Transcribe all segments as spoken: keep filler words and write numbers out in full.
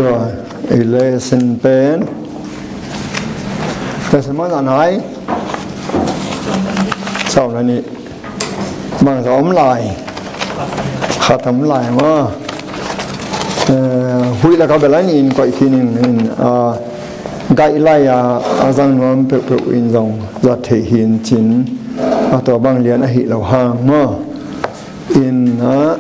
I lesson pen, lesson mah zan hai sau na ni. Bangzah om lai, khat om lai maw. Huih laka bel a nih in koih khin in, gaih lai a, a zang nuam peuhpeuh in zong zat theih hi in cin, a tua bang lian ahi lo hang maw. In a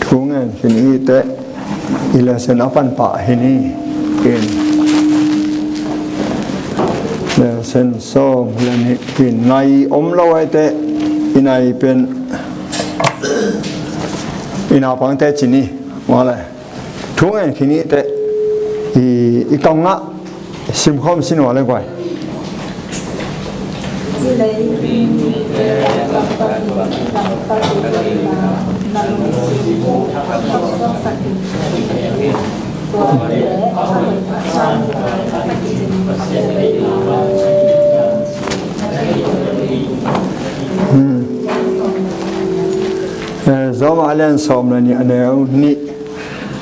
thu ngen khin i teh, i lesson a pan pah hi ni. In lesson sawm le nih in nai om lo ai teh, i nai pen i naupangte ci ni. Mawle, thu ngen khin i teh, i, i kam ngah simkhawm sin uh a le guai. Hmm. Eh, Roma a lian sawm le nih a neu nih.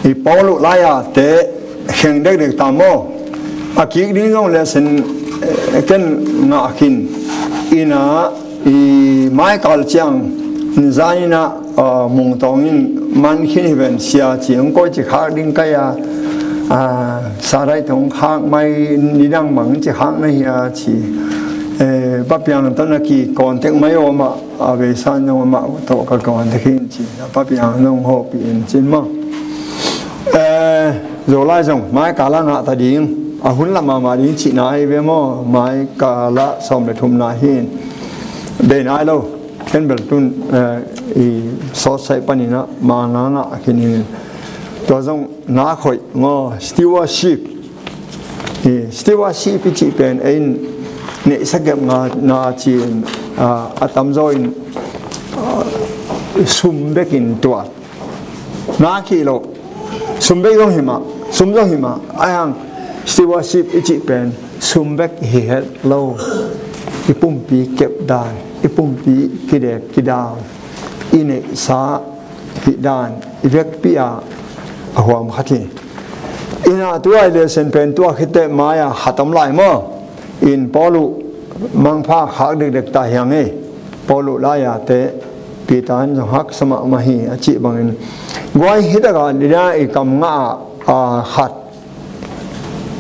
I Paul uh lai-a te kheng dekdek ta maw. A kik ding zong lesson, eh, ken ngah khin. Ina i maikal ciang zan ina, ah, mungtawng in man khin hi ven sia ci, hong koi ci khak ding kai a, ah, sa dai tawh hong khak mai, nidang bang ci khak na hi a ci. Eh, Papiang tawh na ki contact mai aw mah, a vei san zong amah tawh ka kawn te khin ci, a Papiang zong hawhpih in cin maw. Eh, Zolai zong mai kala ngah ta ding, a hun la mahmah ding cihna ahi ve maw, mai kala sawm le thumna hin. Bei nai lo, ken bel tun, eh, i sawt sai paninah ma nga ngah khin in. Tua zong na khoih maw, stewardship. I stewardship i cih pen ei in neihsa kepna ci-in, a, a tamzaw in, a, sum bekin tuat. Na khih loh. Sum bek zong hi mah, sum zong hi mah. Ahi hang stewardship i cih pen sum bek hi het lo. I pumpi kep dan, i pumpi kidek kidal, i neihsa hih dan i vekpi-a a huam khat hi. Ina tua i lesson pen tua khit teh mai-a khat om lai maw. In Paul uh mangpha khak dekdek ta hi hang hi. Paul uh lai-a te Peter in zong haksa mahmah hi a cih bangin guai hi takah nidang i kam ngah a khat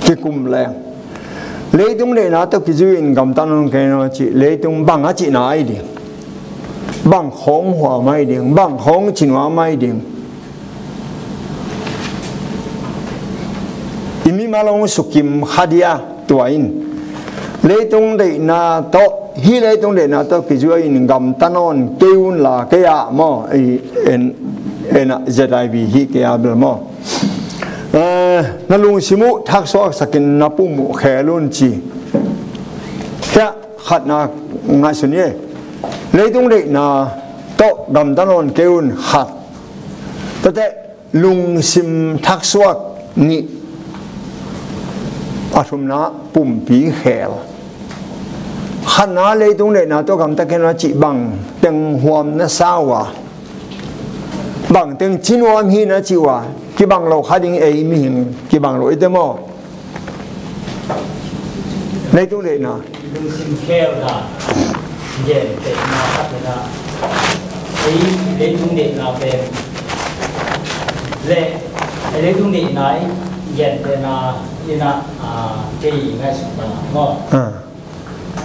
kikum leng. Leitung deihna tawh kizui-in gamta nawn kei nawn cih, leitung bang a cihna ahi ding. Bang khawng huam ahi ding, bang khawng ci nuam ahi ding. I mimal hong sukim kha dia tua in. Leitung deihna tawh, hih leitung deihna tawh kizui-in gamta nawn kei un la kei ah maw, i en, en ah Z I V hi kei a bel maw. Eh, na lungsim uh thaksuaksakin na pum uh khel un ci. Hiah khatna ngaihsun hi. Leitung deihna tawh gamta nawn kei un khat. Tate lungsim thaksuak nih. A thumna pumpi khel. Khatna leitung deihna tawh gamta kei un a cih bang teng huam na sa uh a. Bang teng ci nuam hi na cih uh a, kibang lo kha ding ei mihing, kibang lo i te maw. Leitung deihna. Lungsim khel dan. Gen deihna khat hi na. Ei leitung deihna pen. Le, ei leitung deihna i gen deihna, i na, ah, kei ngaihsut bang maw. Ah.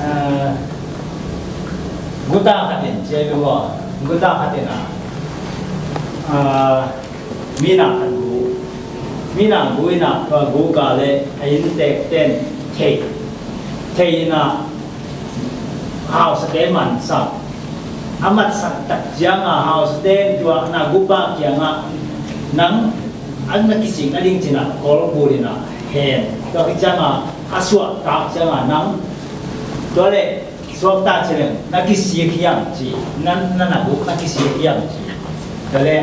Ah, guta khat in, cia i maw, guta khat in a, ah, mina khat gu, mina gu in a, tua gu ka le, a inntek ten thei, thei in a, hausate mansak, a matsak tak ciang a, hausate in tua na gupa kiang a, nang, an na kisik na ding cin a, kol bul in a, hen, tua ki ciang a, a suak tak ciang a, nang, tua le, suak ta ci leng, na kisik hiam ci, na, na, na guk na kisik hiam ci. Tua le,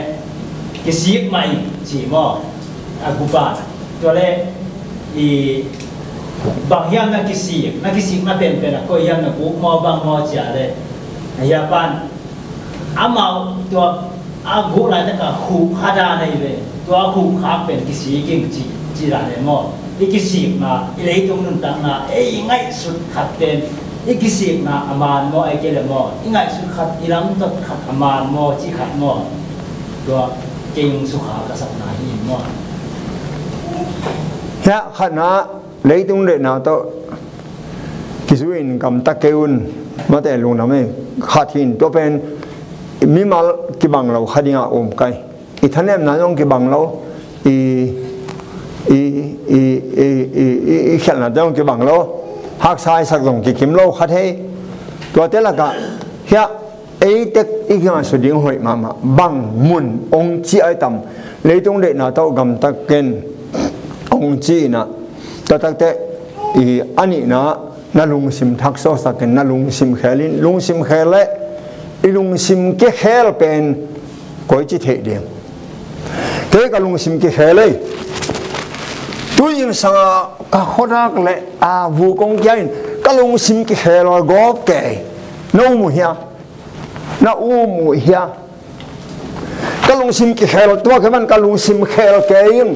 kisik mah ing ci maw, a gupa. Tua le, i, bang hiam na kisik, na kisik na penpen a koi hiam na guk maw bang maw cia le. A hia pan, amau tua, A guh laitak a khuk kha dan ahi ve. Tua a khuk khak pen kisik ing ci, ci dan e maw. I kisikna, i leitung nuntakna, ei ngaihsut khat pen i kisikna a man maw, ei kei le maw, i ngaihsut khat, i lamtot khat a man maw, ci khat maw. Tua kei hong sukha ka sakna hi maw. Hiah khatna, leitung deihna tawh kizui-in gamta kei un, mate lungdam ei. Khat hi in, tua pen mimal kibang lo kha dingah um kai. I thanemna zong kibang lo, i, i, i khelhna zong kibang lo, haksa i sak zong kikim lo kha thei. Tuate lakah hiah ei tek i kingaihsut ding hoih mahmah. Bang mun hong ci ai tam, leitung deihna tawh gamta ken hong ci inah, tua takteh i a nihna, na lungsim thaksuaksak in, na lungsim khel in, lungsim khel le i lungsim kikhel pen koici theih ding. Kei ka lungsim kikhel ei. Tui zingsangah ka khuadak le a vuk kong kia in ka lungsim kikhel gawp kei. Na um uh hia? Na um uh hia? Ka lungsim kikhel, tua kei man ka lungsim khel kei in,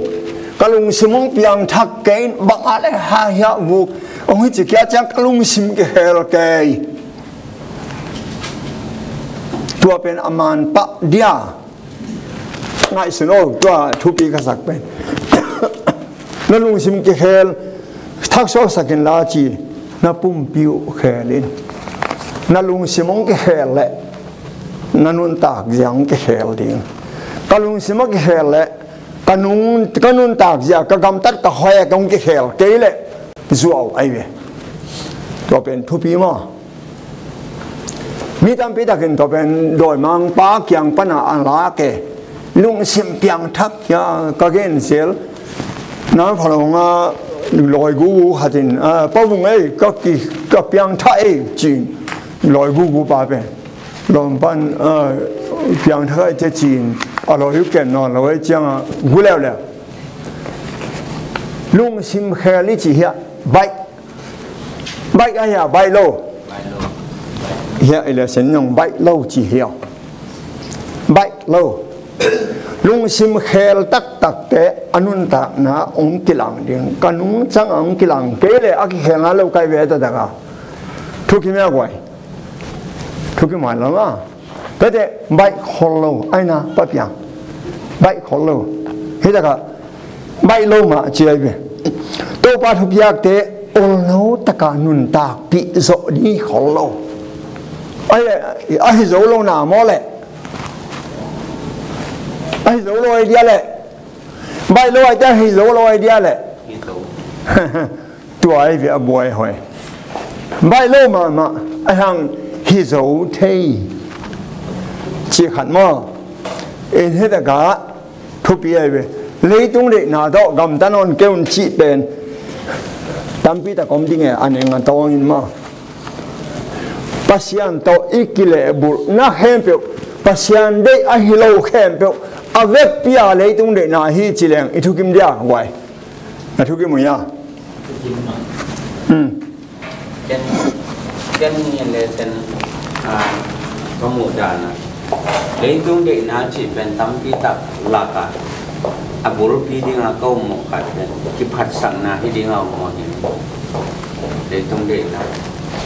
ka lungsim hong piangthak kei in, bang a le ha hiah vuk hong hi ci kia ciang ka lungsim kikhel kei. Tua pen a man pah dia. Ngaihsun aw, tua thupi ka sak pen. Na lungsim kikhel, thaksuaksak inla ci, na pumpi uh khel in. Na lungsim hong kikhel le na nuntak zia hong kikhel ding. Ka lungsim a kikhel le ka nung, ka nuntak zia, ka gamtat ka hoih a hong kikhel kei le zuau ai ve. Tua pen thupi maw. Mi tampi takin tua pen dawimangpa kiang pana a lak e. Lungsim piangthak hia ka gen zel. Nang phalonga lawi gugu khatin, "Ah, Pa Vung ei, ka ki, ka piangthak ei," ci-in lawi gugu pa pen lawm pan, ah, piangthak ei te ci-in a lawi uh ken nawn lo ei cianga gu leuleu. Lungsim khel i ci hiah baih. Baih a hia, baih lo? Hiah i lesen zong baih lo ci hiau. Baih lo. Lungsim khel taktakte a nuntakna hong kilang ding. Ka nungcang a hong kilang kei le a kikhelna lo kai ve taktak a. Thukim hia guai. Thukim hai lo a. Tate baih khol lo, aina Pa Piang. Baih khol lo. Hi takah baih lo mah ci ai ve. Topa thupiakte olno taka nuntakpih zawh ding hi khol lo. Ai, ahi zo lo na maw le. Ahi zo lo ai dia le. Baih lo ai te ahi zo lo ai dia le. Tua ai ve a buai hoi. Baih lo mahmah a hang hi zo thei. Ci khat maw. In hi takah thupi ai ve. Leitung deihna tawh gamta nawn kei un cih pen tampi tak om ding e, a neng a tawng in maw. Pasian tawh i kilehbulhna khempeuh, Pasian deih ahi lo khempeuh a vekpi a leitung deihna hi ci leng i thukim dia guai. Na thukim uh hia? Hmm. Ken, ken ni lesen, ah, ka muh dan a. Leitung deihna cih pen tampi tak lakah a bulpi dingah ka um uh khat pen kiphatsakna hi dingah um uh hi. Leitung deihna.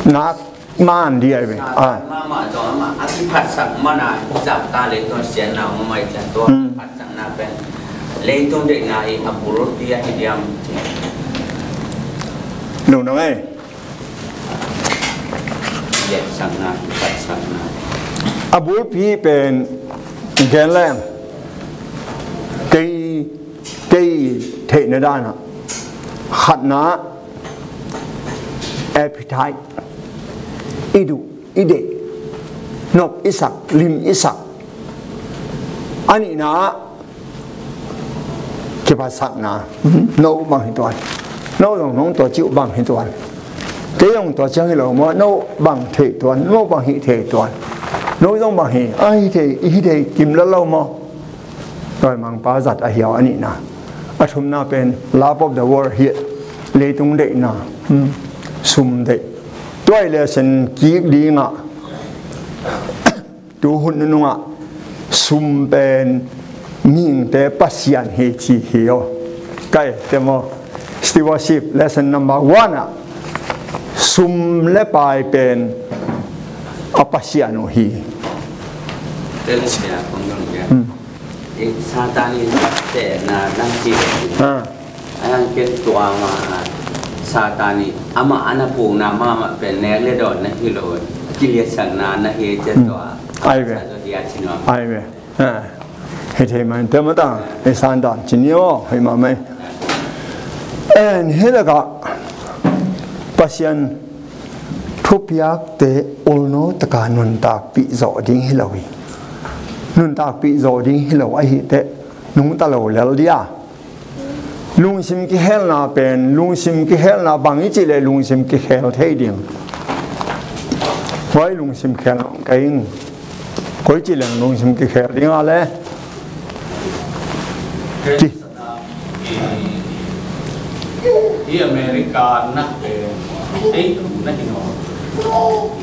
Nak man di ai ve. Satan mahmah zong amah a kiphatsak mana hi zahta leitung siatna om a mai cian tua. Hmm. Kiphatsakna pen leitung deihna i a bulpi ahi diam. Lungdam ei. Kiphatsakna, kiphatsakna. A bulpi pen gen leng kei, kei theihna danah khatna, appetite, i duh, i deih, nop i sak, lim i sak. A nihna, kiphatsakna. No bang hi tuan. No zong nong tua ciuh bang hi tuan. Kei zong tua ciang hi lo maw, no bang thei tuan, no bang hi thei tuan. No zong bang hi, a hi thei, i hi thei kim la lo maw. Dawimangpa zat a hiau a nihna. A thumna pen love of the world hi, leitung deihna, hmm, sum deih. Tua i lesen kik dingah tu hun nunungah Sum pen mihingte pasian hi ci hi aw. Kai te maw, stewardship lesson number one ah sum le pai pen a pasian uh hi. Tel sia kong dong ya. Hmm. Eh, Satan in te na nang ci. Ha. Ayan ken tua ma Satan in ama ana puna mama pen nek le dawn na hi lo. Kiliasakna na hi cia tua. Ai ve. Sa zo dia ci nuam. Ai ve. Ha. Hei thei mai te mata. Hei Satan ci ni aw. Hei ma mai. En hi laka Pasian thupiakte ulno taka nuntakpih zawh ding hi lo hi. Nuntakpih zawh ding hi lo ahi teh nungta lo lel dia. Lungsim kihelna pen, lungsim kihelna bang i cih leh lungsim kihel thei ding. Huai lungsim khel kei ing. Koi cih leng lungsim kikhel ding a le. Ki. I, i America na pen ei tu na hi no.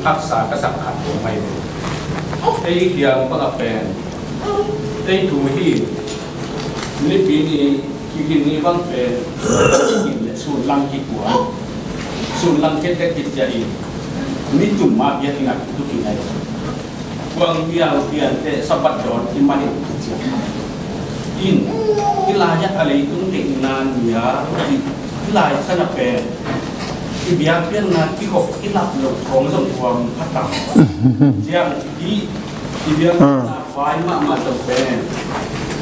Haksa ka sak khat tu mai. Ei kiang baka pen ei tu hi. Nipi ni kigin ni bang pen kigin le sun lang kikua. Sun lang kete kit ja i. Ni tum ma bia kingat tu kingai. Kuang biang piante Sabbath dawn i man in kicia. In, i lai a leitung deihna nia, i lai sana pen i biak pianna kikhop i lap lo thawng zong tuam phatam. Ciang i, i biak pianna vai mahmah zong pen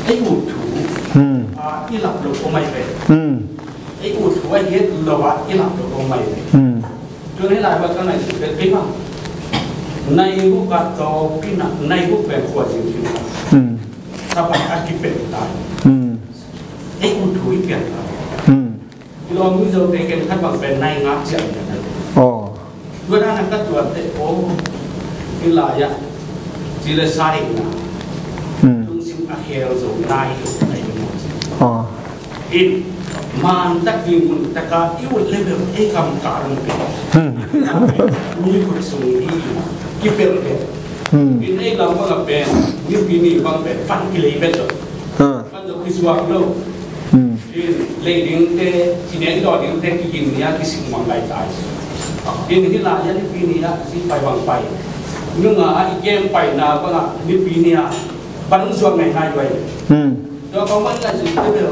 ei ut thu a i lap lo om ai pen. Ei ut thu a hiat lo a i lap lo om ai pen. Tuni lai bak ka ngaihsut pen kei bang. Nai guk a tawpin a, nai guk pen khua zing khin a. Sabbath a kipel tai. Ei ut thu i pian tai. I lawm ui zo te ken khat bang pen nai ngak ciang pian tai. Tua dan a ka tuat te aw. I lai a ci le sa ding na. Lungsim a khel zo nai lo nai lo. In, man tak ding mun taka i ut level ei kam ka rung pe. Mi kut sung i kipel pe. In ei lam bang a pen, nipi ni bang pen, fan kilei pe zo. Fan zo kisuak lo. In, lei ding te, kine i daw ding te, kikin nia, kisik mang lai tai. In, hi la ya nipi ni a, si pai bang pai. Nunga a i kem pai na bang a, nipi ni a, Pan hong zuak ngaingai uh ahi. Tua bangmah in a zui te bel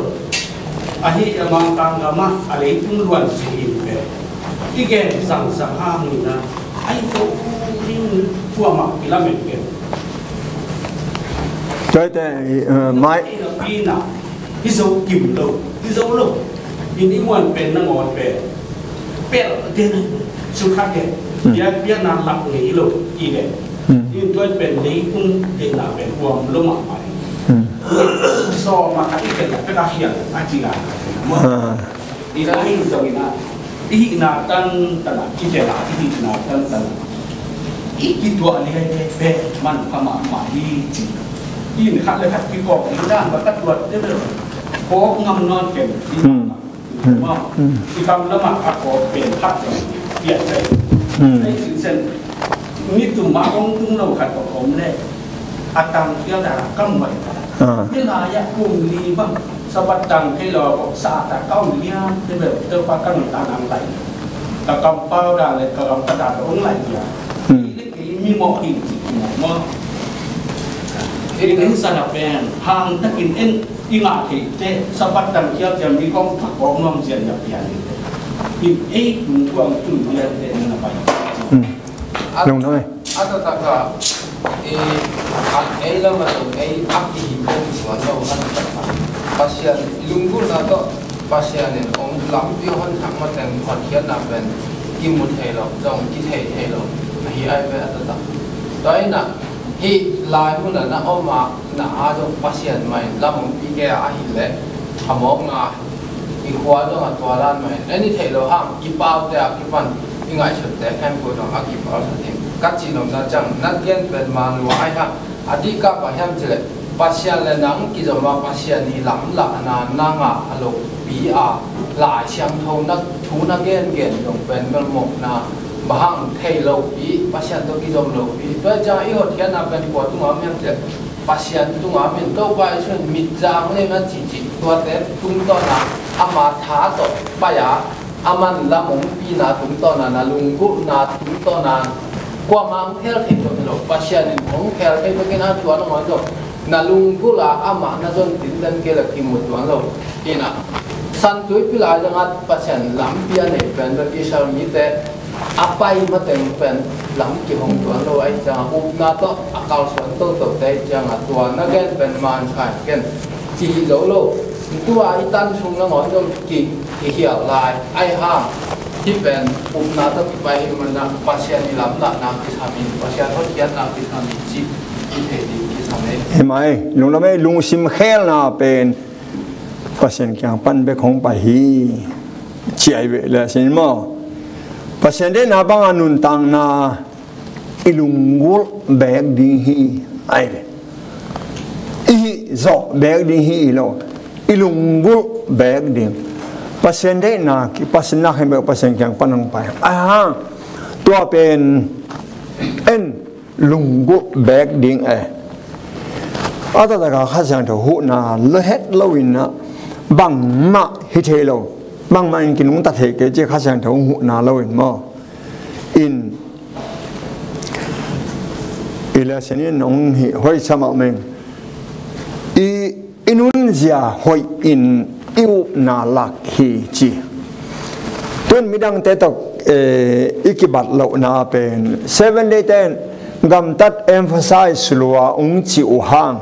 ahi a, Mangkang gamah a leitung luan zui in pen i gen zangzang hang in a, a i zo ding kuamah i lamen pen. Tua hi te, eh, mai. Pi na, i zo kim lo, i zo lo. In i muan pen nangawn pen. Pel den, sukha den. Biak, biakna lak ngei lo, i den. In tuan pen leitung deihna pen huam lo mahmah. Sawm a khat i pen la pek a hial a ci a. I la hi zong in a, i hihna tantan a, i pen a, i hihna tantan a, i kituah liaite pen manpha mahmah hi ci. In khat le khat kikawk ding dan va ka tuat te bel kawk ngam nawn ken. I kam lamah a kawk pen khat pian kai. Ei sinsen ni tum mah kong tung lo khat kong om leh a tang pial dan a kam vai. Hi lai ah kum li bang Sabbath tang thei lo a kawk sa ta ka om lian te bel te pa ka ngai ta nang lai. Ka kam pau dan le ka kam ka dan ong lai lian. Kei mi mawh hi ci mawh mawh. Ei pen sana pen hang takin en i ngah theite Sabbath dang khial ciang mi kong thak kong nuam cian ya pian. In ei tung kuang tun pian te na pai. Lungdam ei. A taktak a i a ei lam a tung ei a kihih pen suan lo a taktak a Pasian i lunggulhna tawh Pasian in ong lampi hon thak mateng hotkhiatna pen kimu thei lo, zong kithei thei lo ahi ai ve a taktak. Tua in a hih lai mun a na om a na a zong Pasian mah in lam ong pi kei a ahih leh a mawkna i khua zong a tua dan mah in en i theih loh hang i paute a kipan i ngaihsutte khempeuh zong a kipal sa ding ka cih nopna ciang na gen pen man lua ai hang. A dihkap a hiam cih leh Pasian le nang kizom a Pasian hi lamlahna na ngah a lopi a Lai Siangtho na thu na gengen zong pen melmawhna bang hang thei lopi Pasian tawh kizom lopi. Tua ciang i hotkhiatna pen kua tungah om hiam cih leh Pasian tungah min Topa Jesu in mit zang le na cihcih tuate tungtawn a ama tha tawh pai a, aman lam hong pina tungtawn a, na lunggulhna tungtawn a, kuamah hong khel thei tuan lo, Pasian in hong khel thei tuan a, tuan hong a zo. Na lunggulh a amah na zon tinten kei la kimu tuan lo. Ina San Tuipi lai zangah Pasian lampi a nei pen baptisal mite a pai mateng pen lam kihong tuan lo ahi ciangah, upna tawh a kalsuan totote ahi ciangah, tua na gen pen mansa ken kihi zo lo. Tua i tan sung nangawn zong ki, kihial lai ahi hang, hih pen upna tawh kipai hi manah Pasian i lamlahna kisam in, Pasian hotkhiatna kisam in cih i thei ding kisam e. Hi mai, lungdam e, lungsim khelna pen Pasian kiang pan bek hong pai hi, ci ai ve le sin maw. Pasian deihna banga nuntakna i lunggulh bek ding hi, ai ve. I hih zawh bek ding hi lo, i lunggulh bek ding. Pasian deihna, Pasian nak hen bek Pasian kiang pan hong pai. Ai hang, tua pen en lunggulh bek ding e. A taktak a Kha Siangtho huhna lo het loin ah bangmah hi thei lo. Bangmah in kinungta thei kei ci Kha Siangtho huhna loin maw. In i le sian in hong hi hoih sa mahmah in. I i nunzia hoih in i upna lak hi ci. Tun midangte tawh, eh, i kibat lohna pen Seven Day ten gamtat emphasize lua ung ci uh hang,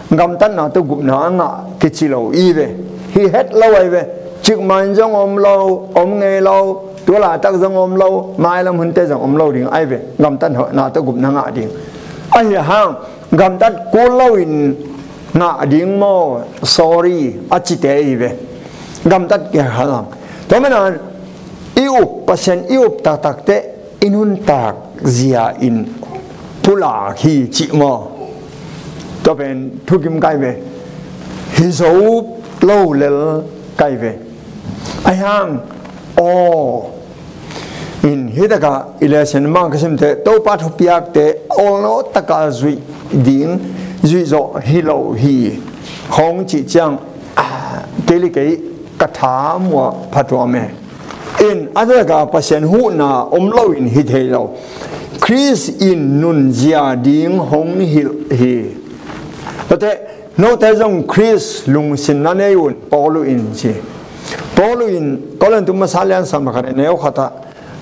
gamtatna tawh gupna a ngah kici lo i ve. Hi het lo ai ve. Cikmah in zong om lo, om ngei lo, tu laitak zong om lo, mailam hunte zong om lo ding ai ve. Gamtatna tawh gupna ngah ding. Ahi hang gamtat kul loin ngah ding maw, sorry, a cite hi ve. Gamtat kei kha lam. Tua manin i up, Pasian i up taktakte i nuntak zia in pulak hi cih maw. Tua pen thukim kai ve. Hi zo lo lel kai ve. Ahi hang, aw, in hi takah i le sian mang ka simte Topa thupiakte awlnawh taka zuih ding, zuih zawh hi lo hi. Hong cih ciang, ah, kei le kei ka tha muah phatuam e. In a takah Pasian huhna om loin hi thei lo. Khrist in nunzia ding hong hilh hi. Tate, note zong Khrist lungsim na nei un, Paulu in ci. Paulu in Korintu masa lian sawm le khat a neu khat ah,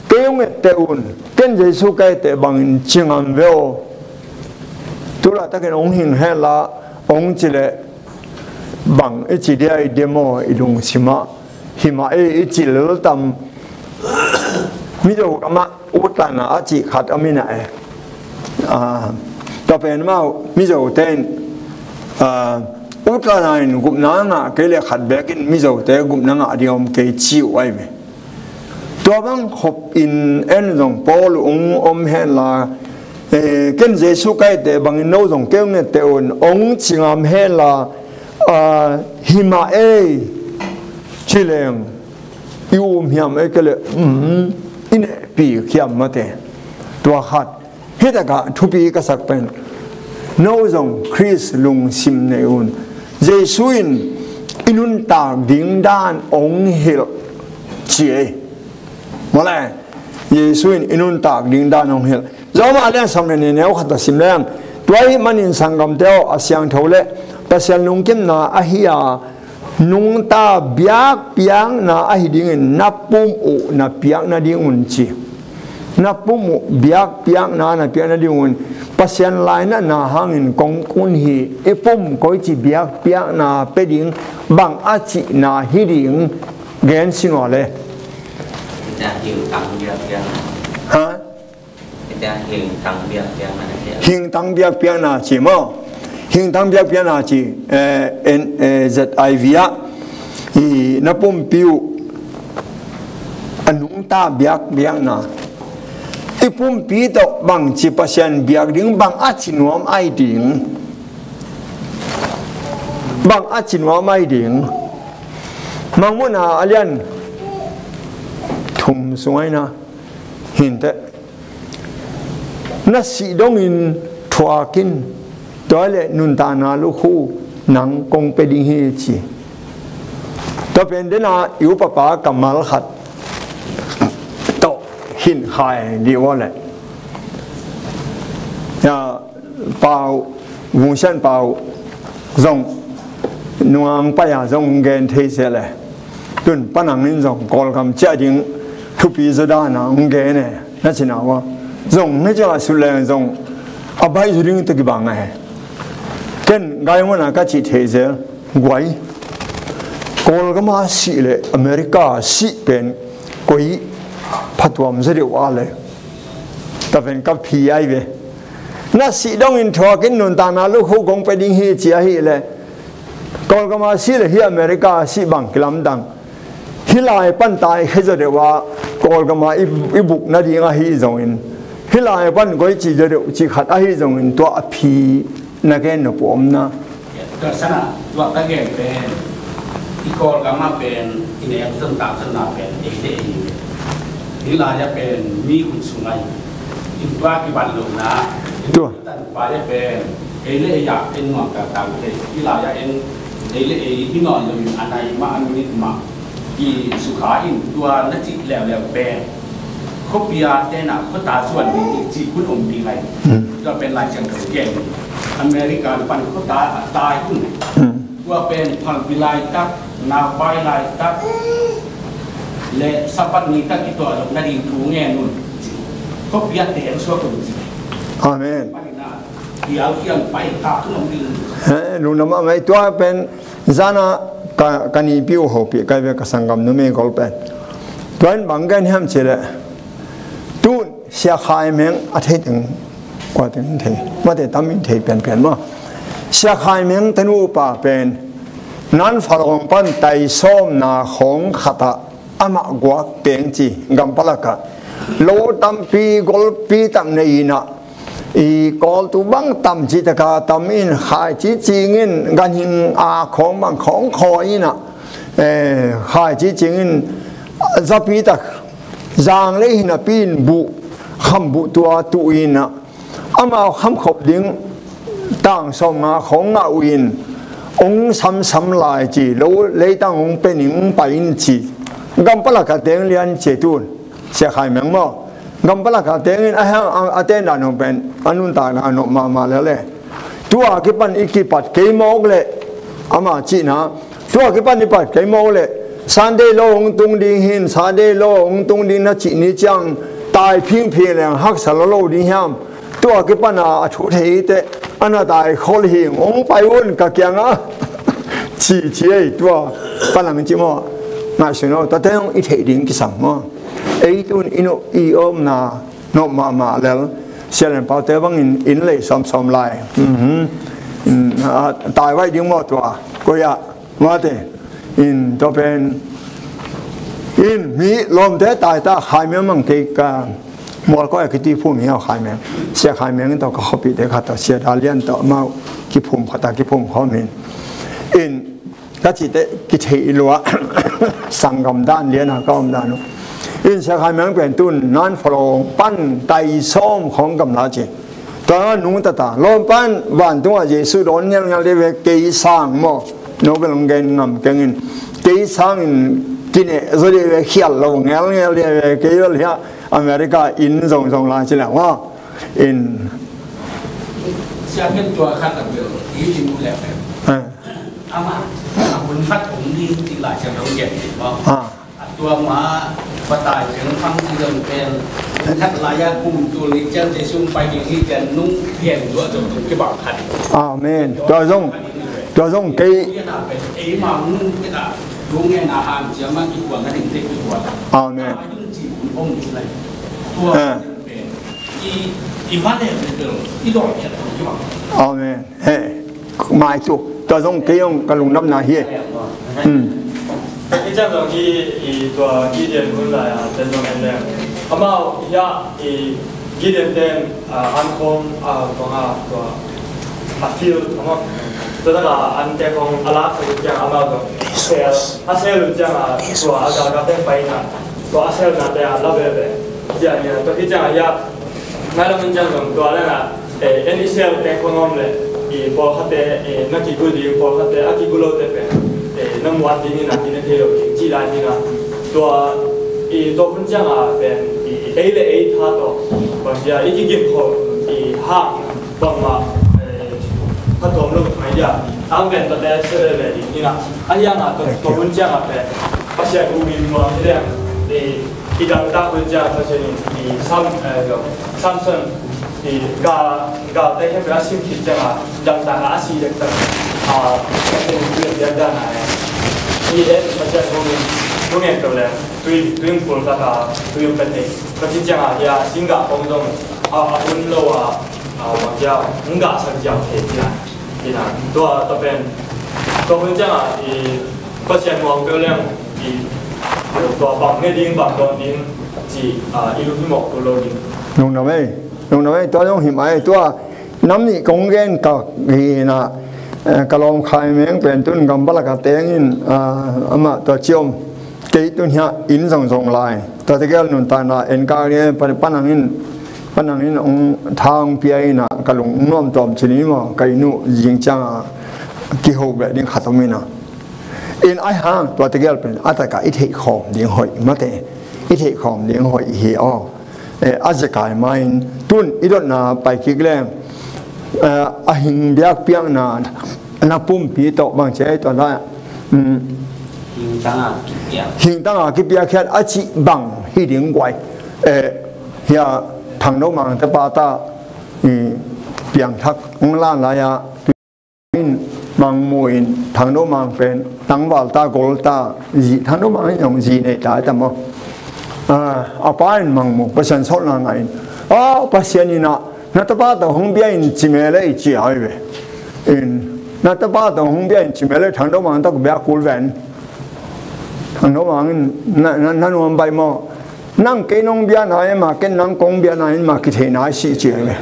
kei hong etteh un, ken Jesu ka etteh bangin ci ngam ve aw. Tu laitakin hong hing hen la, hong ci leh bang i ci dia i dem aw i lungsim ah. Hi mah ei i ci lel tam. Mizo kamah utlana a cih khat a mina e. Ah, tua pen amau Mizote in, ah, utlana in gupna ngah kei le khat bekin Mizote gupna ngah ding om kei ci uh ai ve. Tua bang khop in en zong Paul ung om hen la, eh, ken Jesu ka etteh bangin no zong kei ung etteh un ong ci ngam hen la, ah, hi mah ei ci leng i um hiam ei kei le, um, i nehpih hiam mate. Tua khat. Hi takah thupi ka sak pen, no zong Khrist lungsim nei un. Jesu in i nuntak ding dan ong hilh ci ei. Mawle, Jesu in i nuntak ding dan ong hilh. Roma lian sawm le nih neu khat a sim leng. Tua ahih manin sanggamte aw, a siangtho le Pasian lungkimna ahi a, nungta biakpiakna ahi dingin na pum uh na piak nadingun ci. Na pum uh biakpiakna na piak nadingun Pasian lainatna hangin kong kun hi. I pum koici biakpiakna pia ding, bang a cihna hi ding gen sin uh a le. Ha? Hingtang biakpiakna ci maw? Hingtang biakpiakna ci, eh, N, eh, Z I V ah, i na pumpi uh a nungta biakpiakna. I pumpi tawh bangci Pasian biak ding, bang a ci nuam ai ding. Bang a ci nuam ai ding. Mangmuhna a lian thum sung ai na. Hinteh. Na sih dongin thuak in. Tua leh nuntakna lukhu nang kong pia ding hi ci. Tua pen dena i upapa kammal khat tawh hin khai dih ua leh. Ya, Pau, Vungsian Pau zong nungang pai-a zong gen thei se leh. Tun panang in zong Kawlgam ciah ding thupi zaw dana hong gen e, na cina ua. Zong na ciah sut leng zong a baih zaw ding tawh kibang a he. Ken gai mawna ka cih thei zel guai. Kawlgama sih le America sih pen koi phatuam zaw deuh a le. Ka pen ka phi ai ve. Na sih dongin thuakin nuntakna lukhu kong pia ding hi ci ahi le. Kawlgama sih le hi America sih bang kilamdang. Hih lai pan tai khia zaw deuh a Kawlgama i, i buk nading ahi zongin. Hih lai pan koi ci zaw deuh ci khat ahi zongin tua a phi na gen nop uh om na. Tua sana, tua ka gen pen, i Kawlgama pen, i nek zon tak zonna pen, ei le ei. Hih lai-a pen, mi hun sung ai. In tua kiban lo na. Tua. Tan pai-a pen, ei le ei a, en nuam tak tak te. Hih lai-a en, ei le ei, hi nawn lo in, a nai mah, a minit mah. I sukha in tua na cih leuleu pen khuapia tena khuata zuan ding i cih kun om ding ai. Tua pen Lai Siangtho gen. America pan khuata a tai kun. Tua pen phalbi laitak, naupai laitak le Sabbath ni tak kituah lo nading thu ngen un. Khuapia te ang suak un ci. Amen. Pai na, piau kiang pai tak kun om ding. He, lungdam mahmah tua pen Zana ka, ka nipi uh hopih kai ve ka sanggam numei gol pen. Tuan bang gen hiam cih leh tun Sia Khai Meng a thei teng kua teng in thei, mate tam in thei pianpian maw? Sia Khai Meng tanu pa pen Nan Falawng pan tai sawmna khawng khatah amah guak teng ci gam palakah lo tampi golpi tam nei inah i kawl tu bang tam cih taka tam in khai ci cingin ganhing a khawng bang khawng khawi inah, eh, khai ci cingin zapi tak zang lei hinapi in buh kham buh tua tu inah amau khamkhop ding tang sawmnga khawng ngah uh in ong samsam lai ci lo leitang ong pening pai in ci gam palakah teng lian ci tun. Sia Khai Meng maw? Gam palakah tengin a hang a, a ten dan hong pen a nuntakna a nop mahmah lel e. Tua kipan i kipat kei mawk leh ama cihna. Tua kipan i pat kei mawk leh Sunday law hong tung ding hin, Sunday law hong tung ding na cih ni ciang tai phingphing leng haksa lo lo ding hiam? Tua kipan a a thu thei teh a na tai khol hing hong pai un ka kiangah ci ci ei tua panang ci maw? Ngaihsun aw, tate hong i theih ding kisam maw? Ei tun i omna nop mahmah lel. Sia Lian Pau te bangin inn lei sawmsawm lai. Tai vai ding maw tua? Koi ah mate in tua pen in mi lawmte tai ta Khai Meng mang kei ka mual koi a kiti phum hi a Khai Meng. Sia Khai Meng in tawh ka khuapihte khat tawh Sia Da Lian tawh amau kiphum khat a kiphum khawm hin. In ka cihte kithei i lua sanggam dan liana ka om dan uh. In Sia Khai Meng pen tun Nan Falawng pan tai sawm khawng gamla ci. Tua nungtata lawm pan vantungah Jesu dawn ngelngel dih ve kei sang maw? No bel hong gen ngam kengin kei sangin kineh zaw dih ve khial lo ngelngel dih ve kei bel hiah America inn zongzong la ci leh maw? In Sia pen tua khat a bel i lim leh pen. Ama a hun khat om ni ti la sia lo gen ni maw? A tua ma patai pen phang ti dong pen khat lai a kum tul ni cian Jesu pai ding hi cian nung pian dua zong tung kibang khat. Amen. Tua zong tua zong kei. Ei ma nung khat a tung ngen a han cia ma kikuan a ding te kikuan. Amen. Amen. He, mai tu tua zong kei zong ka lungdamna hi. Hi ciang zong hi i tua Gideon hun lai a ten zong en leng amau hi a i Gideon ten an khong a kong a tua a field amau tua taka an te kong a lak sa ciang amau tua a sel a sel ciang a tua a galkap ten pai na tua a sel na te a la veve. Cia nia tua hi ciang a hi a ngai lam in ciang zong tua lena en i sel te kong om le i pawlkhatte, i na kigu ding, pawlkhatte a kigu lote pen, i na muat ding in a, i na thei lo ding cih lai ding a. Tua, i tua hun ciangah pen, i ei le ei tha tawh, bang cia, i kigim khawh, i hang, bangmah, eh, phattuam lo mai dia. Ang pen tua te sia le le ding in a. A hiang a tua, tua hun ciangah pen, Pasian hu min muang hi leng, i, i dangtak hun ciangah Pasian in, i Sam, eh, Samson, i ga, ga te khempeuh a sim khit ciangah, dangtak a si dektak, a, Pasian in pian pian dan a, i en Pasian hu min, hu ngen to leng, tui, tui pul khat a, tui pet te. Kati ciangah, hia, singga kong zong, a, a hun lo a, a, bang cia, hong gah sak ziau thei cia. Ina, tua, tua pen, tua hun ciangah, i, Pasian muang peuh leng, i, tua bang ne ding, bang dawn ding, ci, a, i lunghimawh kul lo ding. Lungdam ei, lungdam ei, tua zong hi mai, tua, nam nih kong gen ka, hi na, eh, ka lawm khai meng pen tun gam balak a teng in, a, amah tua ciom. Kei tun hiah inn zongzong lai. Tua tegel nuntakna en kak ding, pa, panang in, panang in hong tha hong pia in a, ka lung nuam tuam cin in maw, ka inn uh zing ciang a, kiho beh ding khat om in a. In ai hang, tua tegel pen, a taka i theih khawm ding hoih, mate, i theih khawm ding hoih hi aw. Eh, a zekai ma in, tun i dotna pai kik leng, eh, a hing biakpiakna, na pumpi tawh bang ci ai tua lai, um, hingtanga kipiak. Hingtanga kipiak hiat a cih bang hi ding guai. Eh, hia Thang Do Mang te pa ta, i, piangthak hong lan lai a, in mangmu in Thang Do Mang pen tangval ta, gol ta, zi, Thang Do Mang in zong zi nei ta ta maw. Ah, a pa in mangmu, Pasian sawlna ngah in. Ah, Pasian in a, na tapa tawh hong bia in ci mel ei ci ai ve. In, na tapa tawh hong bia in ci mel ei, Thang Do Mang tawh bia kul ven. Thang Do Mang in, na, na, na nuam bai maw. Nang kei nong bia na in ma, ken nang kong bia na in ma, kithei na si ci ai ve.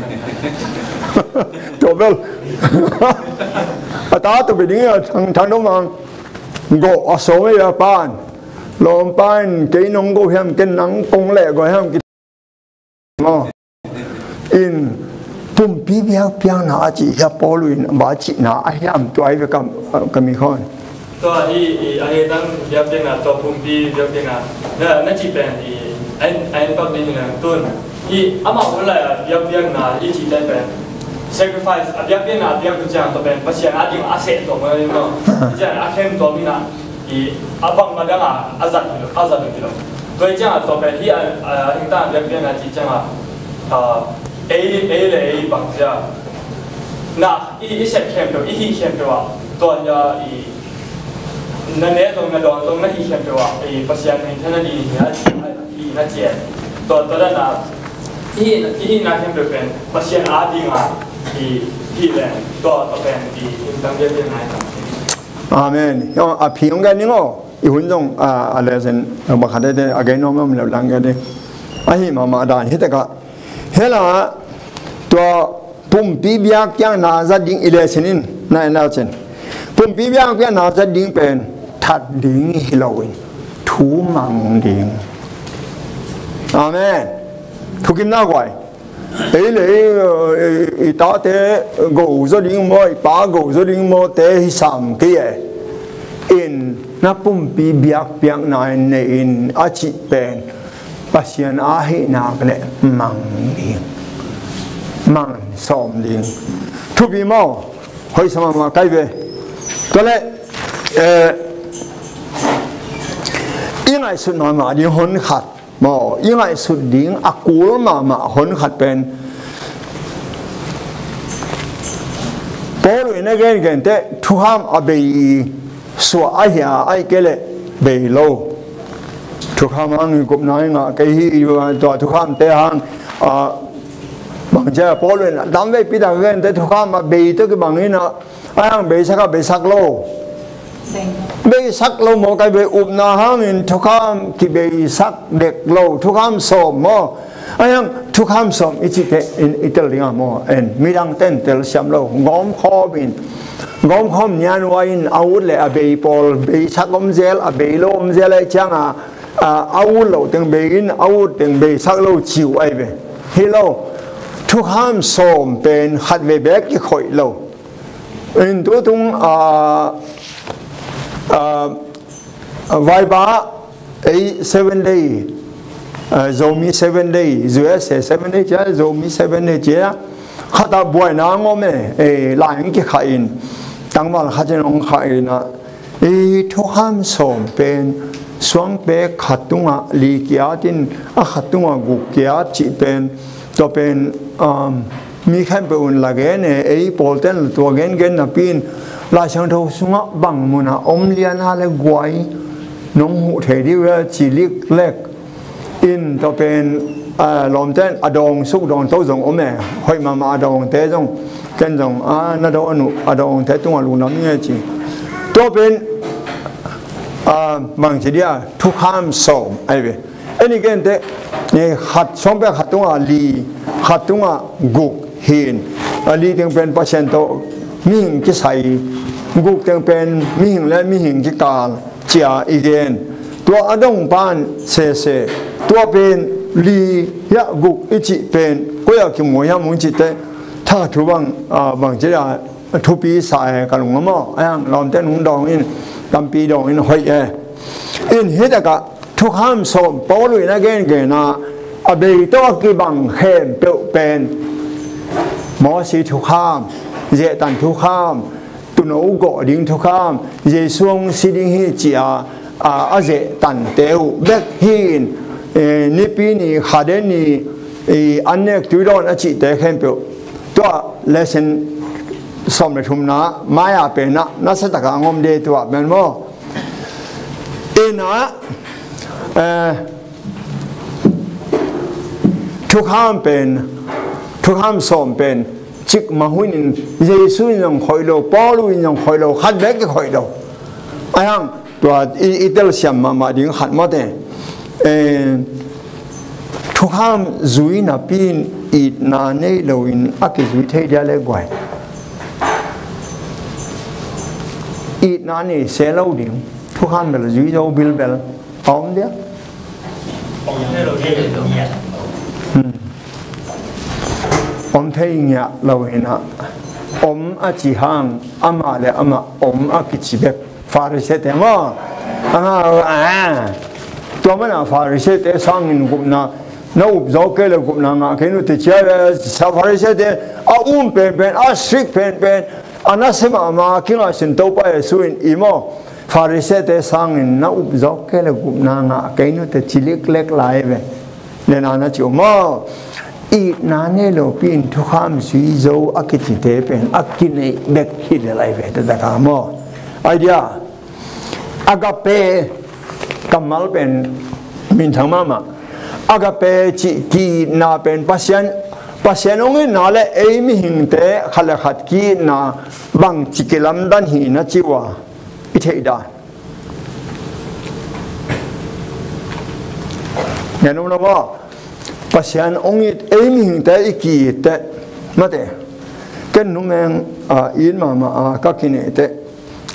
Tua bel. A ta tua bia ding a Thang, Thang Do Mang. Go a so ei a pan. Lawm pa in kei nong go hiam, ken nang kong leh go hiam ki maw. In pumpi biakpiakna a cih hia Paul in a ba cihna a hiam tua ai ve ka, ka mi khawn. Tua hi, i, a hi tang biakpiakna, tua pumpi biakpiakna. Na, na cih pen i, a en, a en pak ding hi nang tun. I, amah hun lai a biakpiakna, i cih pen pen. Sacrifice, a biakpiakna, a biak tu ciang tua pen. Pasian a ding a seh tua maw, maw. Ciang a khem tua mi na. I, a bang ma dang a, a zat hi lo, a zat hi lo. Tua hi ciang a, tua pen hi a, a, a hing ta a biakpiakna ci ciang a, a, ei, ei le ei bang cia. Na, i, i sep khempeuh, i hih khempeuh a, tua hi a, i, na ne zong, na dawn zong, na hih khempeuh a, i, Pasian minthanna ding hi a, i, i, na cian. Tua, tua dan a, i, i hihna khempeuh pen, Pasian a ding a, i, hih leng, tua, tua pen, i, hing tang biakpiakna hi. Amen. Aw, a phi hong gen ning aw. I hun zong, a, a lesson, a, bakhat ete, a gen nuam nuam leu lang gen ding. A hi mahmah dan hi tekah. Hela, tua pumpi biakpiakna zat ding i lesson in, na en lau cin. Pumpi biakpiakna zat ding pen, that ding hi lo in, thu mang ding. Amen. Thukimna guai. Ei le ei, i, i tate go zaw ding maw, i pa go zaw ding maw, te hi sam kei e. In na pumpi biakpiakna in nei in a cih pen Pasian a hih nak le mang ding. Mang sawm ding. Thupi maw, hoih sa mahmah kai ve. Tua le, eh, i ngaihsut mahmah ding hon khat. Maw, i ngaihsut ding a kul mahmah hon khat pen Paul in a gengen teh thukham a bei suah a hia, ai kei leh bei lo. Thukham hang i gupna i ngah kei hi, tua thukham te hang, a, bang cia Paul in a tam veipi tak gen teh thukham a bei tawh kibang in a, a hang beisak a beisak lo. Beisak lo maw, kai bei upna hangin thukham kibeisak dek lo, thukham sawm maw. A hang thukham sawm i cih teh in i tel ding a maw, en midang ten tel siam lo, gawmkhawm in, gawmkhawm nianua in a ut le a bei pawl, beisak om zel, a bei lo om zel ai ciang a, a, a ut lo teng bei in, a ut teng beisak lo ci uh ai ve. Hi lo, thukham sawm pen khat vei bek kikhoih lo. In tutung, ah, ah, Vaipa, ei Seven Day, ah, Zomi Seven Day, U S A Seven Day cia, Zomi Seven Day cia, khat ah buaina ngom e, ei, lai ang kikhah in, tangval khat in hong khah in ah, ei, thukham sawm pen, suang pek khat tungah li kiat in, a khat tungah guk kiat cih pen, tua pen, um, mi khempeuh un la gen e, ei pawlten tua gengen napi in, Lai Siangtho sungah bang munah om liana le guai, nong huh thei dih ve ci liklek. In tua pen, ah, lawmten a dawng suk dawng to zong om e, hoih mahmah a dawngte zong, ken zong, ah, na dawng a nuh, a dawngte tungah lungdam ing e ci. Tua pen, ah, bang ci dia, thukham sawm, ai ve. Eni gente, eh, khat sawm pek khat tungah li, khat tungah guk hi in. A li teng pen Pasian tawh mihing kisai, guk teng pen mihing le mihing kikal, cia i gen. Tua a dong pan sese, tua pen li hiah guk i cih pen, koi a kimu hiam hong cih teh, tha thu bang, ah, bang ci a, thupi sa e ka lung a maw. A hiang lawmte nung dawng in, tampi dawng in hoih e. In hi takah thukham sawm Paul in a gengen a, a bei tawh a kibang khempeuh pen Mosi thukham, zehtan thukham, tuuno gawh ding thukham, Jesu hong si ding hi ci a, a, a zehtante uh bek hi in, eh, nipi ni, khade ni, eh, an nek tui dawn a cihte khempeuh. Tua lesson sawm le thumna mai-a pen ah, nasa taka ngom de tua pen maw. Ina, eh, thukham pen, thukham sawm pen, cikmah hun in Jesu in zong khoih lo, Paul in zong khoih lo, khat bek i khoih lo. A hiang, tua i, i telsiam mahmah ding khat mate. Eh, thukham zui napi in itna nei loin a kizui thei dia le guai. Itna nei se lo ding. Thukham bel zui zo bilbel a om dia. Hmm. Om thei ngiah lo hi na. Om a ci hang amah le amah om a kici bek. Pharisee te maw. Anga, ah. Tua mana Pharisee te sangin gupna na up zo kei le gupna ngah kei nu te cia le sa Pharisee te a um penpen, a strict penpen, a nasia mahmah kingah sin Topa Jesu in i maw. Pharisee te sangin na up zo kei le gupna ngah kei nu te ci liklek lai ve. Nena na ci uh maw. Itna nei lopi in thukham zui zo a kicite pen a kineih bek hi le lai ve, taktak a maw. Idea. Agape kammal pen minthang mahmah. Agape cih ki-itna pen Pasian, Pasian hong itna le ei mihingte khat le khat ki-itna bangci kilamdan hi na ci uh a, i theih dan. Ngen um lo maw? Pasian hong it, ei mihingte i ki-it teh, mate. Ken numeng, ah, it mahmah a ka kineih teh,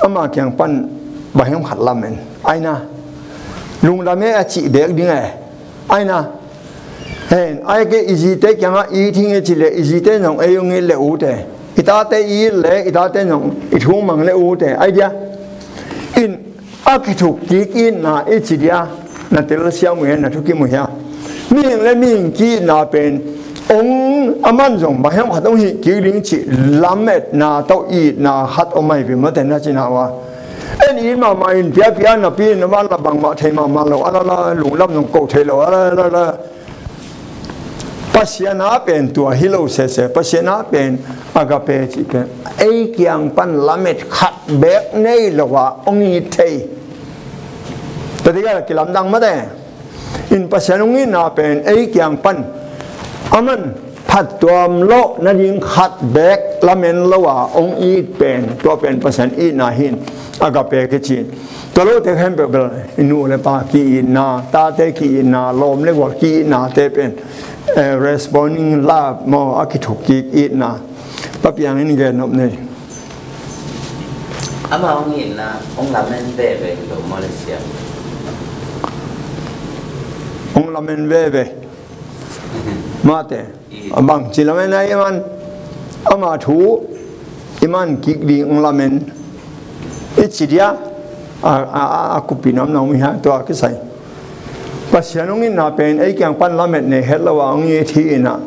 ama kiang pan bang hiam khat lamen. Aina. Lungdam e a cih bek ding e. Aina. Hen, ai ke i zite kiangah it hing e ci le, i zite zong ei hong it le ute. I tate i it le, i tate zong i thu mang le ute. Idea. In a kithuk kik itna i ci dia, na telsiam uh hia, na thukim uh hia. Mihing le mihing ki-itna pen, ong a man zong bang hiam khat ong hih kik ding cih lametna tawh itna khat om ahi pi mate na cina uh a. En it mahmah in piapia napi in a man la bangmah thei mahmah lo, a la la lunglam zong ko thei lo, a la la la. Pasian a pen tua hi lo sese, Pasian a pen agape cih pen ei kiang pan lamet khat bek nei lo a ong it thei. Tua tikah kilamdang mate. In Pasian ong itna pen ei kiang pan a man phattuam lawh nading khat bek lamen lo a ong it pen, tua pen Pasian itna hi in agape kici. Tua lote khempeuh bel i nu le pa ki-itna, tate ki-itna, lawm le gual ki-itnate pen, eh, responding love maw, a kithuk kik itna. Pa Piang in gen nop nei. Ama hong itna hong lamen veve hi lo maw le sia? Hong lamen veve. Mate. A bangci lamen ahi man. Ama thu i man kik ding hong lamen i ci dia, a, a, a, a kupi namna om hi hang, tua kisai. Pasian hong itna pen ei kiang pan lamet nei het lo a hong it hi inah,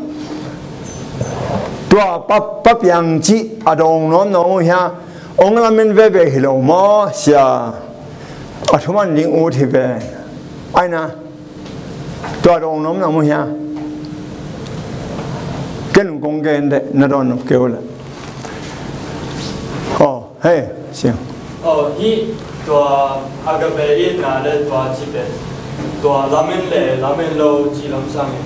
tua pa, pa piang cih a dawng nuam nuam uh hia? Hong lamen veve hi lo maw sia? A thuman ding ut hi ve. Aina, tua dawng nuam nuam uh hia? Ken kong gen deh, na dawn nop kei uh leh. Aw, hei, siang. Aw, hih tua agape itna le tua ci pen, tua lamen le lamen lo ci lam sangin,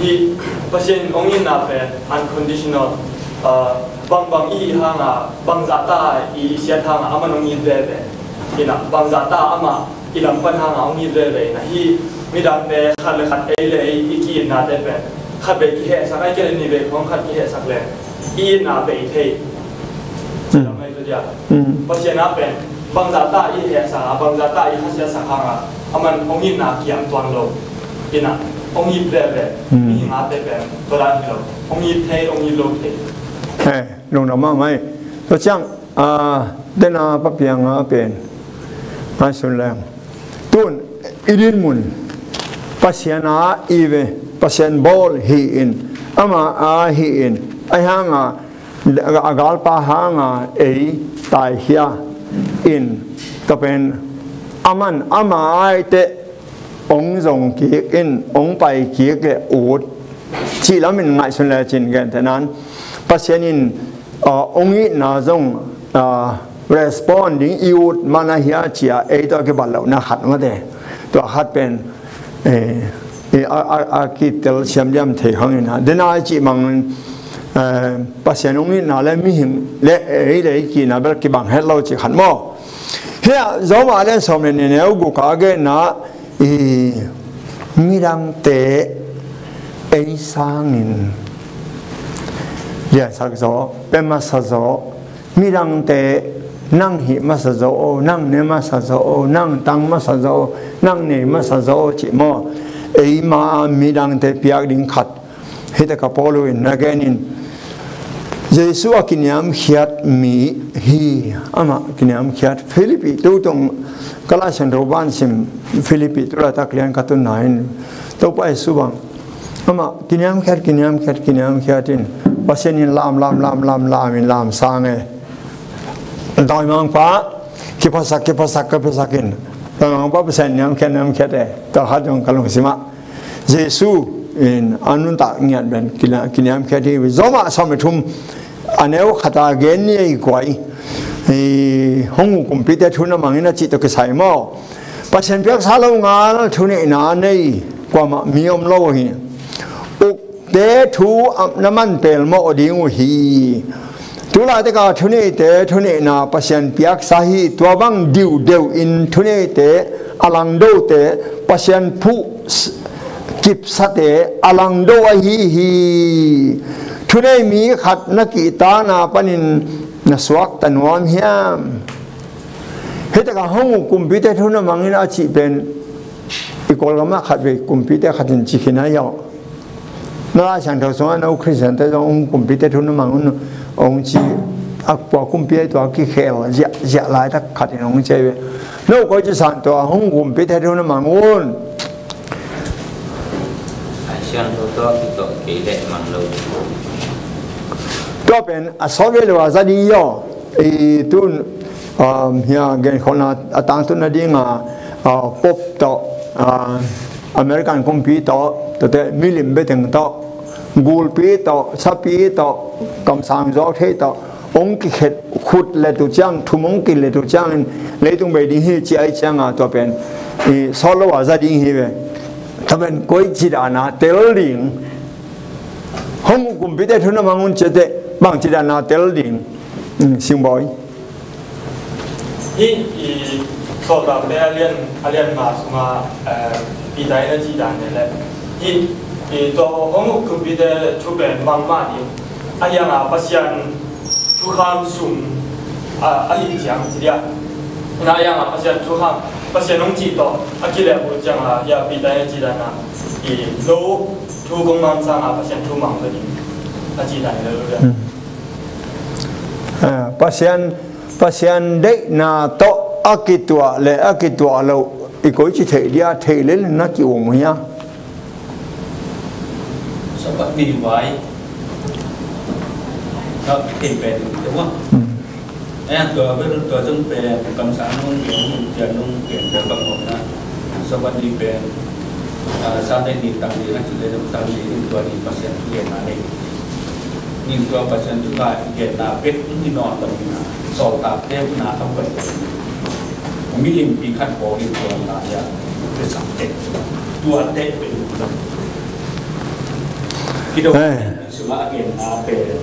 hih Pasian hong itna pen unconditional, ah, bangbang i hih hanga, bangzah ta i siat hanga aman hong it veve. Inah bangzah ta amah i lam pan hanga hong it veve inah, hih midangte khat le khat, ei le ei i ki-itnate pen khat vei kihehsak, ahih kei leh nih vei khawng khat kihehsak le i itna bei thei. Hmm. Cidam ahi tu dia. Hmm. Pasian a pen bangzah ta i hehsak a, bangzah ta i khasiatsak hanga aman hong itna kiam tuan lo. Inah hong it veve. Hmm. Mihing ate pen tua dan hi lo. Hong it thei, hong it lo thei. He, lungdam mahmah hi. Tua ciang, a, dena papianga pen ngaihsun leng, tun i dinmun Pasian a i ve, Pasian bawl hi-in, ama a hi-in, ahi hanga a galpa hanga ei taikhia in, tua pen aman ama aite hong zong kik in, hong pai kik le ut cih lamin ngaihsun lecin, gentehna in Pasian in, ah, hong itna zong, ah, respond ding i ut man ahia cia ei tawh kibat lohna khat mate. Tua khat pen, eh, eh, a, a, a kitel siamliam thei hangin a, dena i cih mangin, eh, Pasian hong itna le mihing le ei le ei kina bel kibang het lo cih khat maw? Hia Roma le sawm le nih neu guk a genna, i midangte ei sangin liansak zaw, pia masa zaw, midangte nang hih masa zaw o, nang ne masa zaw o, nang tang masa zaw o, nang nei masa zaw o cih maw? Eima midangte piak ding khat. Hih takah Paul in na genin, Jesu a kiniamkhiat mi hi, amah kiniamkhiat. Philippi tu tong ka Lai Siangtho ban sim, Philippi tu laitak lian ka tunna in, Topa Jesu bang amah kiniamkhiat, kiniamkhiat, kiniamkhiat in, Pasian in lam, lam, lam, lam, lam in lam sang e. Dawimangpa kiphasak, kiphasak, kiphasak in, dawimangpa Pasian niamkhiat, niamkhiat e. Tua khat zong ka lungsimah Jesu in a nuntak ngiat ben kila-, kiniamkhiat hi. Roma sawm le thum a neu khata gen ni ei kuai. I, hong uh kumpite thu na mangin a cih tawh kisai maw? Pasian piaksa lo ngal thuneihna nei kuamah mi om lo hi. Ukte thu a na man pelmawh ding uh hi. Tulaitak a thuneite thuneihna Pasian piaksa hi. Tua bang diuhdeuh in thuneite a langdote Pasian phuh s-, kipsate a langdo ahi hi. Thunei mi khat na kihtakna panin na suakta nuam hiam? Hih takah hong uh kumpite thu na mangin a cih pen i Kawlgam ah khatvei kumpite khat in ci khin a hiau. Na Lai Siangtho sungah no Khristiante zong hong kumpite thu na mang un hong ci, a kua kumpi ahi tua kikhel ziahziah laitak khat in hong ci ahi ve. No koi ci san tua hong kumpite thu na mang un. Lai Siangtho tua kitawh kei leh mang lo. Tua pen a sawt ve lo a za ding hi aw. I tun, um, hia genkholhna a tangtun nadinga, uh, Pope tawh, uh, American kumpi tawh, tuate milim beteng tawh, gulpi tawh, sapi tawh, kamsang zawk thei tawh hong kikhet khut le tu ciang, thum hong kile tu ciangin leitung bei ding hi ci ahi cianga tua pen i sawt lo a za ding hi ve. Tua pen koi ci dana tel ding? Hong uh kumpite thu na mang un ciate bang ci dana tel ding? Mm, Singbawi. Hih i Sawltakte a lian, a lian nga sunga, eh, Peter in a cih dan le le. Hih i tua hong uh kumpite thu pen bangmah ding, a hianga Pasian thukham sung, ah, ahi ciang ci dia. Ina a hianga Pasian thukham, Pasian hong cih tawh a kilehbulh cianga, hia Peter in a cih dana i lo thu kong mang sanga Pasian thu mang zaw ding a cih dan le lo dia. Hmm. Pasian, Pasian deihna tawh a kituah le a kituah loh i koici theih dia, theih lel na ki-um uh hia? Sabbath ni vai ka thei pen te wa. Hmm. Ayan tua vel tua zong pen kamsang nung gen, tia nung gen, tia bang hong na. Sabbath ni pen, ah, Sunday ni tang ni na, Sunday ni tang ni in tua ni Pasian thu genna nei. Nin tua Pasian thu genna bek ni nawn lo ni na, sawltakte na a buai. Milimpi khat pawl in tua na ya, pe sak te. Tua te pe. Kido. Eh. Sungah a genna pen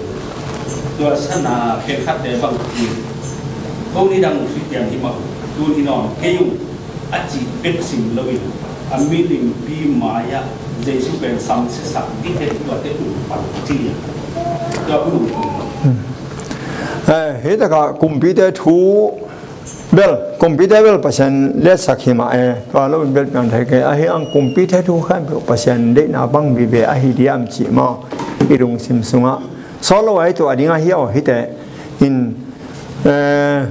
tua sana pen khat te bang hi. Ko ni dang Khristian hi mah, tu ni nawn kei ung a cih bek sim loin a milimpi mai-ah Jesu pen samsiasak ding hi tua te ung pan ci a. Tua ung pan. Eh, hih takah kumpite thu bel, kumpite bel Pasian letsak hi mah e, tua lo bel piang thei kei, ahi hang kumpite thu khempeuh Pasian deihna bang vive ahi diam cih maw, i lungsim sungah. Sawt lo ahi tua ding ahi aw hite in, eh,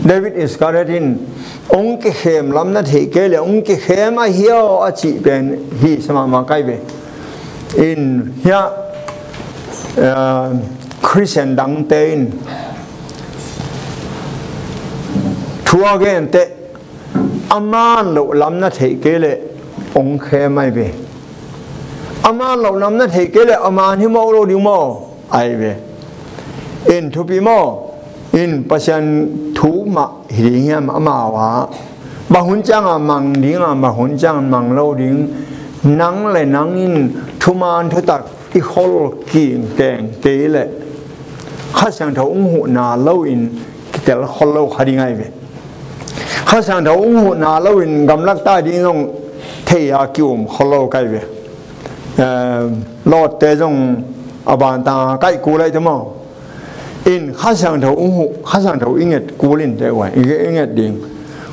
David Iscariot in hong kikhem lam na theih kei le hong kikhem ahi aw a cih pen hi sa mahmah kai ve. In hiah, eh, Khristian dangte in thu a gen teh a man loh lam na theih kei leh hong khem ai ve. A man loh lam na theih kei leh a man hi mawk lo ding maw? Ai ve. In thupi maw? In Pasian thu mah hi ding hiam amau ah? Bang hun ciangah mang ding a, bang hun ciangah mang lo ding? Nang le nang in thuman thutak i khol kingkeng kei leh Kha Siangtho hong huhna loin kitel khol lo kha ding ai ve. Kha Siangtho hong huhna loin gamlak ta ding zong thei a ki-um khol lo kai ve. Eh, Lot te zong a ban tang a kaih kul ai te maw? In Kha Siangtho hong huh, Kha Siangtho i nget kul in te uai, i nget ding.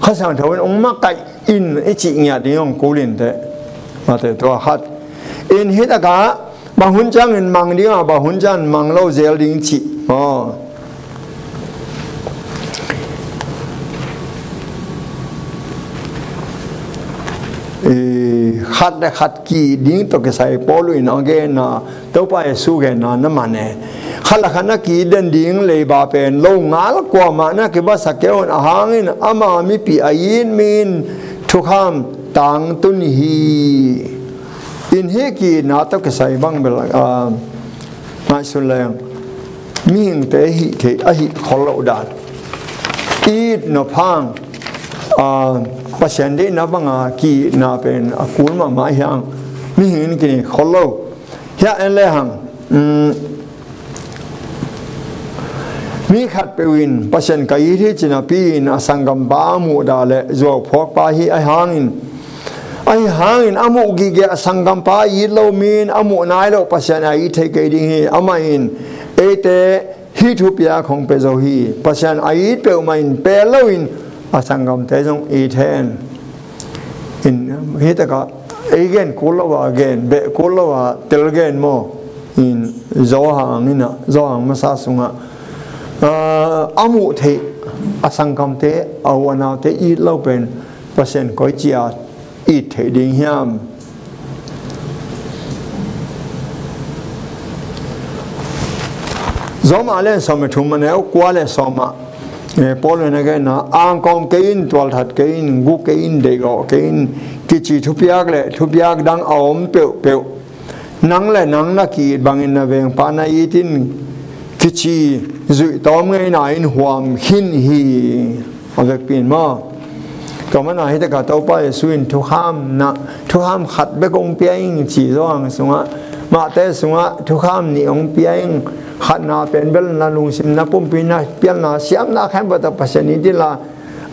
Kha Siangtho in hong makaih in i cih ngiat ding hong kul in te. Mate tua khat. In hih takah bang hun ciangin mang ding a, bang hun ciangin mang lo zel ding cih. Aw. Eh, khat le khat ki ding tawh kisai Paul in a gen a, Topa Jesu genna na man e. Khat le khat na ki den ding leiba pen lo ngal kuamah na kibasak kei un, a hangin ama mipi a it mi in thukham tangtun hi. In hih ki-itna tawh kisai bang bel, ah, ngaihsun leng mihingte hih theih, a hih khol loh dan. It nop hang, ah, Pasian deihna banga ki-itna pen a kul mahmah hi hang. Mihing in kinei khol lo. Hiah en le hang, um, mi khatpeuh in Pasian ka it hi ci napi-in a sanggampa a muhdah le zuau phawkpa hi a hangin, ahi hangin a muh gige a sanggampa a it lo mi in a muh nai loh Pasian a it thei kei ding hi. Amah in eite hih thupiak hong pia zo hi. Pasian a it peuhmah in pel loin a sanggamte zong it hen. In hih takah ei gen kul lo a, gen beh kul lo a, tel gen maw? In Johan in ah, Johan masa sungah, ah, a muh theih a sanggamte, a u a naute it lo pen Pasian koici a it theih ding hiam? Roma lian sawm le thum, a neu kua le sawm ah, eh, Paul in a genna, angkawm kei in, tualthat kei in, gu kei in, deihgawh kei in, kici thupiak le thupiak dang a om peuhpeuh, nang le nang na ki-it bangin na vengpa na it in, kici zuihtawm ngeina in huam khin hi. A vekpi in maw? Tua mana hih takah Topa Jesu in thukham na, thukham khat bek hong pia ing ci Johan sungah, Mate sungah thukham nih hong pia ing. Khatna pen bel na lungsim, na pumpi, na pialna, siamna khempeuh tawh Pasian it inla,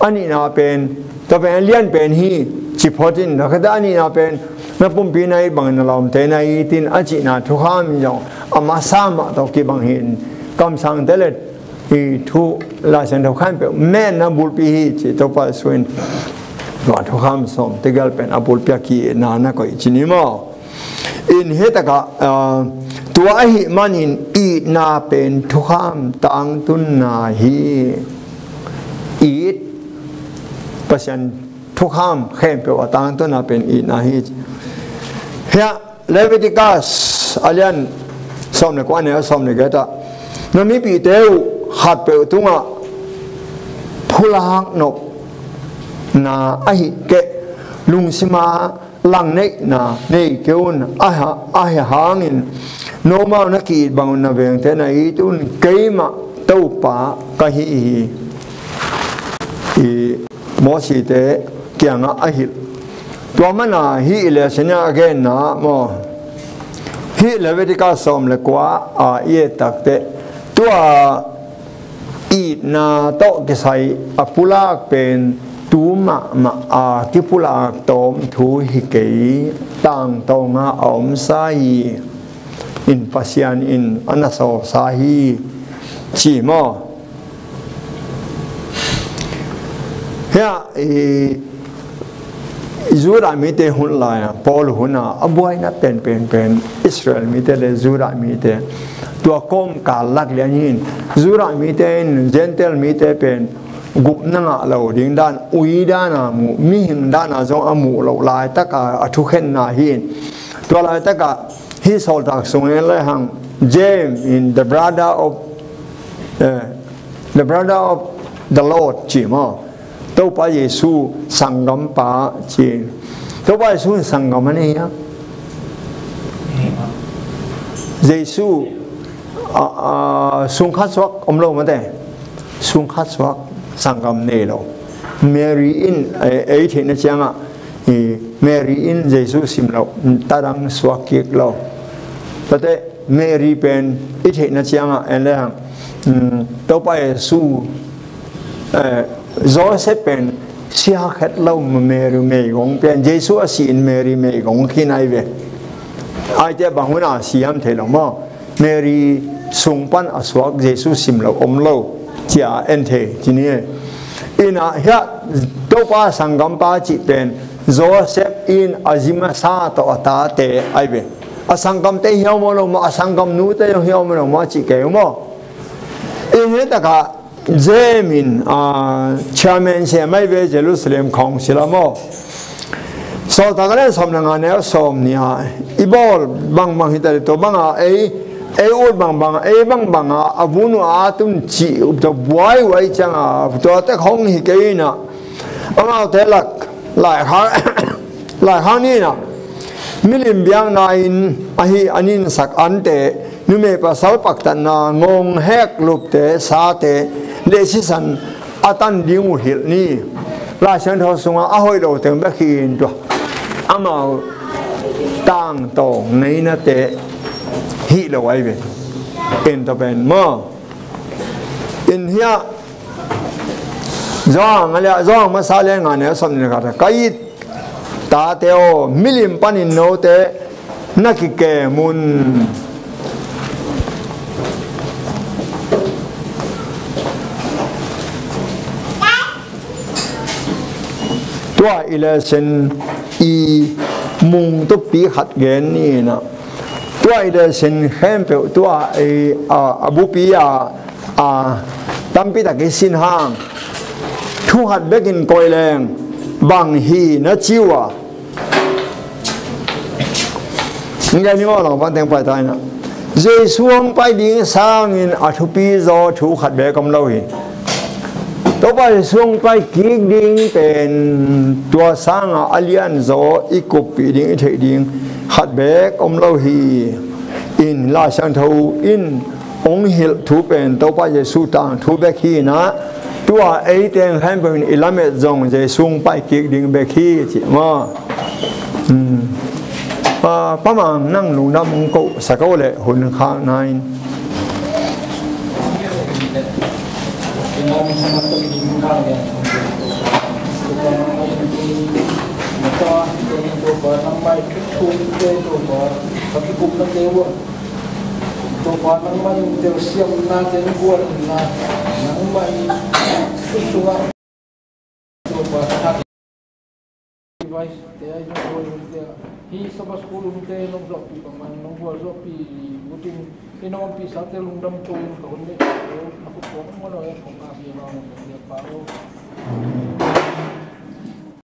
a nihna pen, tua pen a lian pen hi ci phot in, tua khata a nihna pen na pumpi na it bangin na lawmte na it in a cihna thukham in zong a masa mah tawh kibang hi in, kamsangte le i thu Lai Siangtho khempeuh menna bulpi hi ci Topa Jesu in tua thukham sawm tegel pen a bulpi a ki-itna na koih ci ni maw? In hih takah, ah, Tua ahih manin itna pen thukham tangtunna hi. It, Pasian thukham khempeuh a tangtunna pen itna hi. Hiah Leviticus a lian sawm le kua, a neu sawm le giat ah, na mipihte uh khatpeuh tungah phulak nopna ahih keh lungsima langneihna nei kei un. Ahi, ahi hangin nomau na ki-it bangun na vengte na it un. Keimah Topa ka hi hi. I Mosite kiangah a hilh. Tua mana hih i le sinia a genna maw, hih Leviticus sawm le kua a i et takteh, tua itna tawh kisai a pulak pen tu mahmah a kipulak tawm thu hi kei, tangtawnga a omsa hi. In Pasian in a na sawlsa hi, ci maw? Hiah i Judah mite hun lai-a, Paul hun a a buaina penpen pen Israel mite le Judah mite, tua kawmkal lak lian hi in, Judah mite in Gentile mite pen gupna ngah lo ding dan, ui dan a muh, mihing dan a zong a muh loh laitaka a thukhenna hi in. Tua laitaka hih Sawltak sung en le hang, James in the brother of, eh, the brother of the Lord ci maw? Topa Jesu sanggampa ci. Topa Jesu in sanggam a nei a, Jesu, a, a, sungkhat suak om lo mate. Sungkhat suak, sanggam nei lo. Mary in, eh, ei theihna ciangah, eh, Mary in Jesu sim lo, tadang suak kik lo. Tate Mary pen i theihna ciangah en le hang, um, Topa Jesu, eh, Joseph pen siakhet lo, Mary meigong pen, Jesu a si in Mary meigong khin ai ve. Aite bang hun a si hiam thei lo maw? Mary sung pan a suak, Jesu sim lo om lo, ci-a en thei ci ni. Ina hiah Topa sanggampa cih pen Joseph in a zimasa tawh a tate ai ve. A sanggamte hiau maw lo maw, a sanggam nute hiau maw lo maw cih kei uh maw? In hitakah James in, ah, chairman sem ai ve Jerusalem Council ah maw? Sawltak a lian sawm le nga neu sawm nih ah, i bawl bangbang hi ta le, tua banga ei, ei ut bangbang, ei bangbanga a vun uh a at un cih uh tawh buai uh ahih cianga, tuate khong hi kei inah, amaute lak, laikhak, laikhak ni inah, milim biakna in ahi a ninsak ante, numei pasal paktatna, ngong hek lupte, sate, le sisan a tan ding uh hilh ni. Lai Siangtho sungah a hoih lo teng bek hi in tua, amau tangtawng neinate hih lo ai ve. In tua pen maw? In hiah Johan a lian, Johan masa lian nga neu sawm nih le khat ah, ka it tate aw, milim panin note na kikem un. Tua i lesson i mung tupi khat gen ni inah, tua i lesson khempeuh tua i, a, a bupi a, a, tampi tak i sin hang, thu khat bekin koih leng bang hi na ci uh a? Ngai ni maw, lang pan teng pai ta inah, Jesu hong pai ding sangin a thupi zaw thu khat bek om lo hi. Topa Jesu hong pai kik ding pen tua sanga a lian zaw i kuppih ding, i theih ding khat bek om lo hi. In Lai Siangtho in hong hilh thu pen Topa Jesu tangthu bek hi inah, tua ei teng khempeuh in i lamet zong Jesu hong pai kik ding bek hi ci maw? Hmm. Ah, Pa Mang, nang lungdam hong koh sak o leh hun khakna in. Topa, nangmah in telsiamna, telgualna, nangmah in thu sungah, Topa, Vice te ai nong koi hun te, hi Sabbath School hun te nong zuahpih bang man nong gualzawhpih ut in, i nong ompihsate lungdam ko in ka hun deih ko na khut kong mano e kong a bia nong nong bia pa o.